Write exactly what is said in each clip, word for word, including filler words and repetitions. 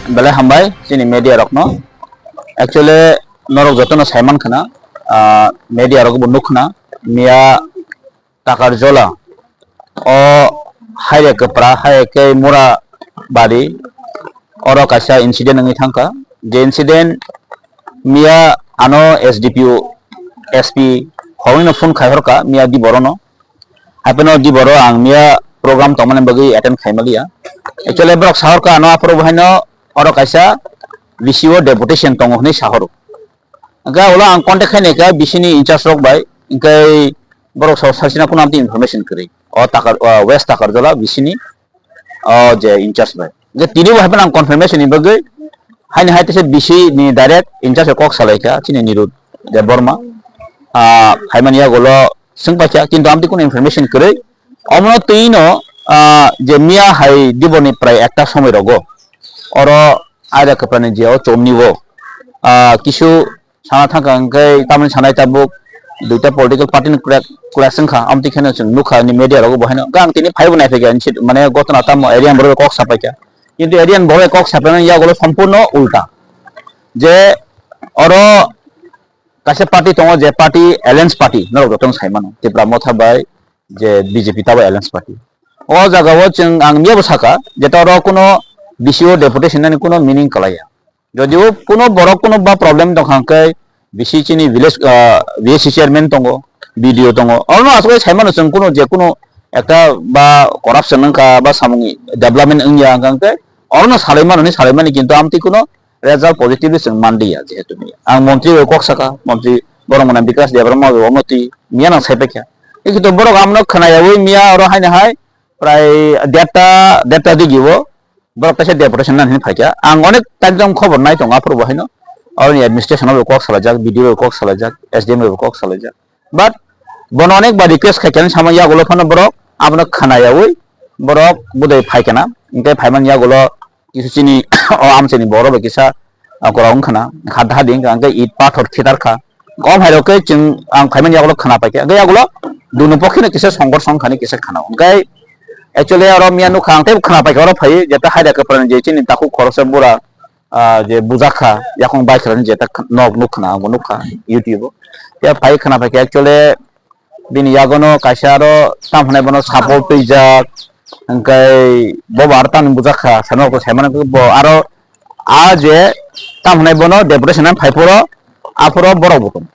Belai hambai chini media rokno. Actually, norok jotono saiman khna, ah, media rok bo nuk khna, miya Takarjola o haire kwpra, haire khe mura bari, oro kaisa incident wngwi thangkha. Je incident miya ano S D P O, S P horwino phone khai horkha miya di borono. Hapheno di boro ang miya program tongmani bagwi attend khai maliya. Actually borok sahorkha ano aphuru bohaino oro kaisa V C O deputation tongo hwnwi sahoro. Hwnkhe ulo ang contact khai naikha V C ni in charge rok bai, hwnkhe borok sabo sachina kuno amtwi information kwrwi. O Takar, o West Takarjola V C ni o je in charge bai. Hwnkhe tini bo hapheno ang confirmation ni bagwi haini hai teisa V C ni direct in charge kok salaikha chini Nirud Debbarma. Ah, phaimani yagulo swng paikha, kintu amtwi kuno information kwrwi. Omono twino, ah, je miya hai diboni prai ekta somoi rogo. Oro aida kwprani je o chomni o, ah, kisu sana thangkha hwnkhe tamni sanai tabuk duita political party ni kwrak, kwrak swngkha, amtwi kheno chwng nukha ni media rogo bo haino. Hwnkhe ang tini phaibo naiphaikha, nisi mane gotona tamo area ni borok kok sapaikha. Kintu area ni borok kok sapaimani yagulo sompurno ulta. Je oro kaisa party tongo, je party alliance party, norok jotono saimano, Tipra Motha bai je B J P tabo alliance party. O jagao chwng ang miyabo saka, je ta oro kuno V C O deputation nani kuno meaning kwlaiya. Jodio kuno borok kuno ba problem tongkha hwnkhe V C chini village, ah, V A C chairman tongo, B D O tongo. Orono aswk saimano chwng kuno je kuno ekta ba corruption wngkha ba samung development wngya hwnkha hwnkhe orono salaimano ni salaimani kintu amtwi kuno result positively chwng manliya jehetu ni. Ang montri bai kok saka, montri borok mwnam Bikas Debbarma bai omo twi miya nang sai paikha. Kintu borok amno khwnayawi miya oro haino hai prai derta, derta digi o borok kaisa deputation nani hinwi phaikha. Ang onek time jang khobor nai tongo aphuru bo haino. Oroni administration bai kok salaijak, B D O bai kok salaijak, S D M bai kok salaijak. But bono onek ba request khaikha, samo yagulo phano borok abono khwnayawi borok budai phaikha na. Hwnkhe phaimani yagulo kisu chini o amchaini borok bai kisa, ah, korok wngkha na, kha daha di wngkha, hwnkhe it pathor khitar kha. Kom hai rok khe chwng ang phaimani yagulo khwna paikha, hwnkhe yagulo dunu pokhe no kisa songkor songkhani kisa khana. Hwnkhe actually oro miya nukha ang tei khwna paikha, oro phai jeta haida kwphrani je chini takhuk khoroksa bura, ah, je bujakha, yakung bai khlani jeta nok nukha na, ang bo nukha YouTube o. Tei phai khwna paikha actually bini yagono kaisa aro tam hwnai bono sapol twijak, hwnkhe bo bo aro tamni bujak kha, sano ko saimano bo aro a je tam hwnai bono deputation phai phoro, aphoro borok bo tong.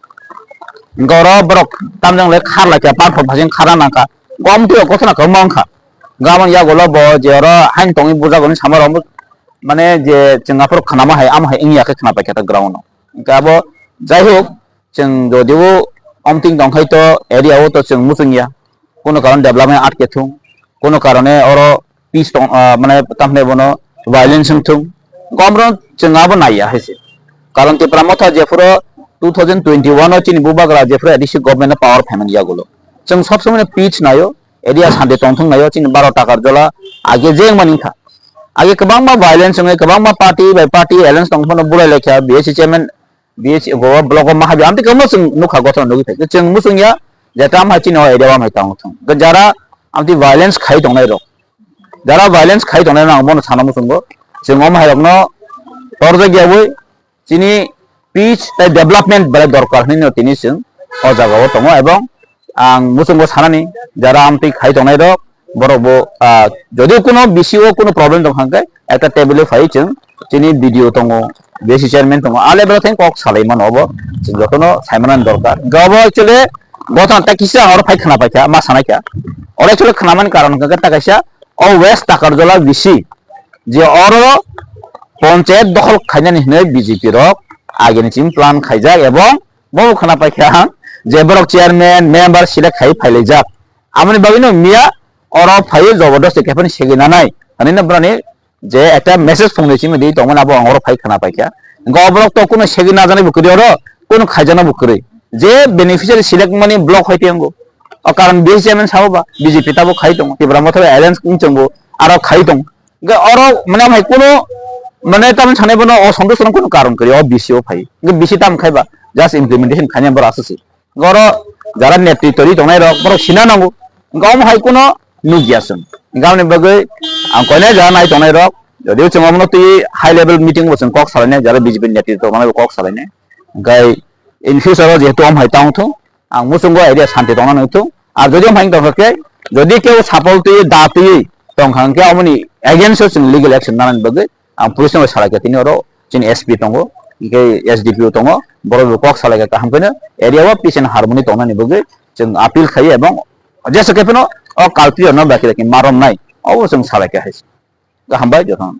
Hwnkhe oro borok tamjang le khar lai kha, par phor phasing khara nang kha, gom twi o kothona kwbangma wng kha. Gabon yagulo bo je oro hain tongwi bujak hwnwi samaro, mane je chwng aphuru khwnama hai, amo hai wngya khe khwna paikha ta ground o. Hwnkhe abo jai hok, chwng jodibo omting tongkhai to area o to chwng muchungya, kono karon development atke thung, kono karone oro peace tong, ah, mane tamhinai bono violence wng thung, gomro chwng abo naiya hai se. Karon Tipra Motha jephuru two thousand twenty-one o chini bubagra jephuru A D C government no power phaimani yagulo, chwng sob somoi no peace naio, area sante tongthung naio, chini baro Takarjola age jeng mani wngkha. Age kwbangma violence wngwi, kwbangma party bai party alliance tong phano bulai laikha, B S C chairman, B S C go block o mahabi amtwi kwbangma chwng nukha, gothana nugwi phaikha. Chwng muchungya je tam hai chini o area o ham hai tong thung. Jara amtwi violence khai tongnai rok, jara violence khai tongnai rok ang bono sana muchungo. Chwng om hai rokno torjak yawi chini peace tei development belai dorkar hinwi tini chwng o jagao tongo, ebong ang muchungo sanani jara amtwi khai tongnai rok, borok bo, ah, jodi kuno B C O kuno problem tong kha hwnkhe ekta table o phai chwng chini B D O tongo, B S C chairman tongo, a level o thang kok salai mano obo chwng jotono sai manani dorkar. Hwnkhe obo actually gothana ta kisa oro phai khwna paikha, ma sanai kha. Oro actually khwnamani karon hwnkhe ta kaisa o West Takarjola B C je oro ponchayat dokhol khainani hinwi B J P rok agini chini plan khaijak, ebong bo khwna paikha ang je borok chairman, member select khai phailaijak. Amoni bagwino miya oro phaiwi jobordosti khe phano segwi nanai hinwi no boroni je ekta message phungnwi simi di tongmani abo ang oro phai khwna paikha. Hwnkhe o borok to kuno segwi najaknai bo kwrwi oro, kuno khaijaknai bo kwrwi. Je beneficiary select mani block hai tei wngo. O karon B S C chairman sabo ba B J P tabuk khai tongo, Tipra Motha bai alliance wng chwngbo aro khai tongo. Hwnkhe oro mane amhai kuno mane tamni sanai bono o sonto sono kuno karon kwrwi o B C O phai. Hwnkhe B C tam khai ba just implementation khainai borok aswk se. Hwnkhe oro jara netri tori tongnai rok borok sina nango. Hwnkhe omo hai kuno nukya chwng. Hwnkhe aboni bagwi ang koinai jara nai tongnai rok Jodi chwng omono twi high level meeting bo chwng kok salainai, jara B J P netritwo manai bo kok salainai. Hwnkhe in future o jehetu om hai tang thung, ang muchungo idea santi tongna nang thung. Ar jodi om hai tongkha khe, jodi keu sapol twi da twi tongkha hwnkhe omoni against o chwng legal action nanani bagwi ang police no salai kha, tini oro chini S P tongo, hwnkhe S D P O tongo, borok bo kok salai kha kaham khe no area o peace and harmony tongnani bagwi chwng appeal khaio ebong jesa khe phano o culprit rokno bakira khe ma romnai obo chwng salai kha hai. Kaham bai jotono.